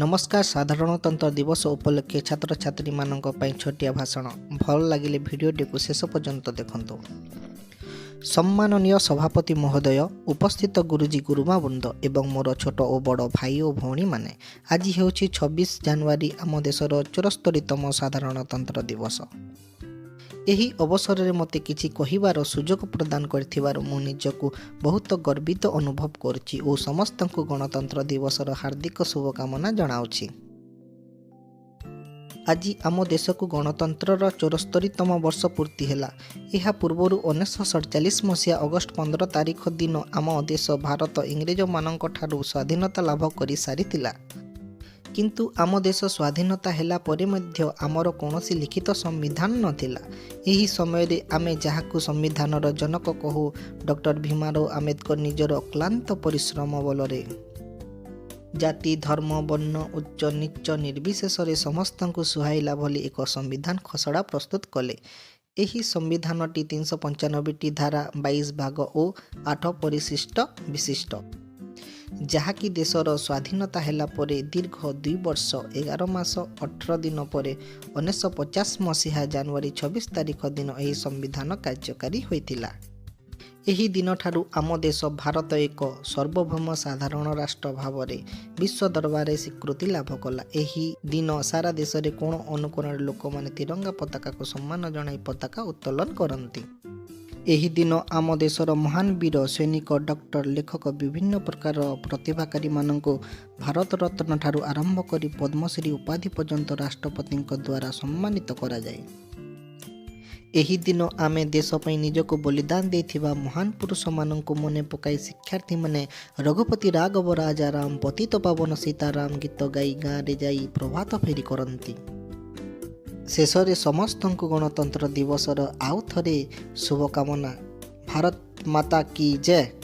ନମସ୍କାର। ସାଧାରଣତନ୍ତ୍ର ଦିବସ ଉପଲକ୍ଷେ ଛାତ୍ରଛାତ୍ରୀମାନଙ୍କ ପାଇଁ ଛୋଟିଆ ଭାଷଣ। ଭଲ ଲାଗିଲେ ଭିଡ଼ିଓଟିକୁ ଶେଷ ପର୍ଯ୍ୟନ୍ତ ଦେଖନ୍ତୁ। ସମ୍ମାନନୀୟ ସଭାପତି ମହୋଦୟ, ଉପସ୍ଥିତ ଗୁରୁଜୀ ଗୁରୁମା ବୃନ୍ଦ ଏବଂ ମୋର ଛୋଟ ଓ ବଡ଼ ଭାଇ ଓ ଭଉଣୀମାନେ, ଆଜି ହେଉଛି 26 ଜାନୁଆରୀ, ଆମ ଦେଶର 74ତମ ସାଧାରଣତନ୍ତ୍ର ଦିବସ। ଏହି ଅବସରରେ ମୋତେ କିଛି କହିବାର ସୁଯୋଗ ପ୍ରଦାନ କରିଥିବାରୁ ମୁଁ ନିଜକୁ ବହୁତ ଗର୍ବିତ ଅନୁଭବ କରୁଛି ଓ ସମସ୍ତଙ୍କୁ ଗଣତନ୍ତ୍ର ଦିବସର ହାର୍ଦ୍ଦିକ ଶୁଭକାମନା ଜଣାଉଛି। ଆଜି ଆମ ଦେଶକୁ ଗଣତନ୍ତ୍ରର 74ତମ ବର୍ଷ ପୂର୍ତ୍ତି ହେଲା। ଏହା ପୂର୍ବରୁ 1947 ମସିହା ଅଗଷ୍ଟ 15 ତାରିଖ ଦିନ ଆମ ଦେଶ ଭାରତ ଇଂରେଜମାନଙ୍କ ଠାରୁ ସ୍ୱାଧୀନତା ଲାଭ କରିସାରିଥିଲା। କିନ୍ତୁ ଆମ ଦେଶ ସ୍ୱାଧୀନତା ହେଲା ପରେ ମଧ୍ୟ ଆମର କୌଣସି ଲିଖିତ ସମ୍ବିଧାନ ନଥିଲା। ଏହି ସମୟରେ ଆମେ ଯାହାକୁ ସମ୍ବିଧାନର ଜନକ କହୁ, ଡକ୍ଟର ଭୀମରାଓ ଆମ୍ବେଦକର ନିଜର ଅକ୍ଲାନ୍ତ ପରିଶ୍ରମ ବଳରେ ଜାତି, ଧର୍ମ, ବର୍ଣ୍ଣ, ଉଚ୍ଚ ନୀଚ ନିର୍ବିଶେଷରେ ସମସ୍ତଙ୍କୁ ସୁହାଇଲା ଭଳି ଏକ ସମ୍ବିଧାନ ଖସଡ଼ା ପ୍ରସ୍ତୁତ କଲେ। ଏହି ସମ୍ବିଧାନଟି 395ଟି ଧାରା, 22 ଭାଗ ଓ 8 ପରିଶିଷ୍ଟ ବିଶିଷ୍ଟ, ଯାହାକି ଦେଶର ସ୍ୱାଧୀନତା ହେଲା ପରେ ଦୀର୍ଘ 2 ବର୍ଷ 11 ମାସ 18 ଦିନ ପରେ 1950 ମସିହା ଜାନୁଆରୀ 26 ତାରିଖ ଦିନ ଏହି ସମ୍ବିଧାନ କାର୍ଯ୍ୟକାରୀ ହୋଇଥିଲା। ଏହି ଦିନଠାରୁ ଆମ ଦେଶ ଭାରତ ଏକ ସାର୍ବଭୌମ ସାଧାରଣ ରାଷ୍ଟ୍ର ଭାବରେ ବିଶ୍ୱ ଦରବାରରେ ସ୍ୱୀକୃତି ଲାଭ କଲା। ଏହି ଦିନ ସାରା ଦେଶରେ କୋଣ ଅନୁକୋଣରେ ଲୋକମାନେ ତିରଙ୍ଗା ପତାକାକୁ ସମ୍ମାନ ଜଣାଇ ପତାକା ଉତ୍ତୋଳନ କରନ୍ତି। ଏହି ଦିନ ଆମ ଦେଶର ମହାନ ବୀର, ସୈନିକ, ଡକ୍ଟର, ଲେଖକ, ବିଭିନ୍ନ ପ୍ରକାର ପ୍ରତିଭାକାରୀମାନଙ୍କୁ ଭାରତ ରତ୍ନ ଠାରୁ ଆରମ୍ଭ କରି ପଦ୍ମଶ୍ରୀ ଉପାଧି ପର୍ଯ୍ୟନ୍ତ ରାଷ୍ଟ୍ରପତିଙ୍କ ଦ୍ୱାରା ସମ୍ମାନିତ କରାଯାଏ। ଏହି ଦିନ ଆମେ ଦେଶ ପାଇଁ ନିଜକୁ ବଳିଦାନ ଦେଇଥିବା ମହାନ ପୁରୁଷମାନଙ୍କୁ ମନେ ପକାଇ ଶିକ୍ଷାର୍ଥୀମାନେ ରଘୁପତି ରାଘବ ରାଜାରାମ ପତିତ ପାବନ ସୀତାରାମ ଗୀତ ଗାଇ ଗାଁରେ ଯାଇ ପ୍ରଭାତ ଫେରି କରନ୍ତି। ଶେଷରେ ସମସ୍ତଙ୍କୁ ଗଣତନ୍ତ୍ର ଦିବସର ଆଉ ଥରେ ଶୁଭକାମନା। ଭାରତ ମାତା କି ଜୟ।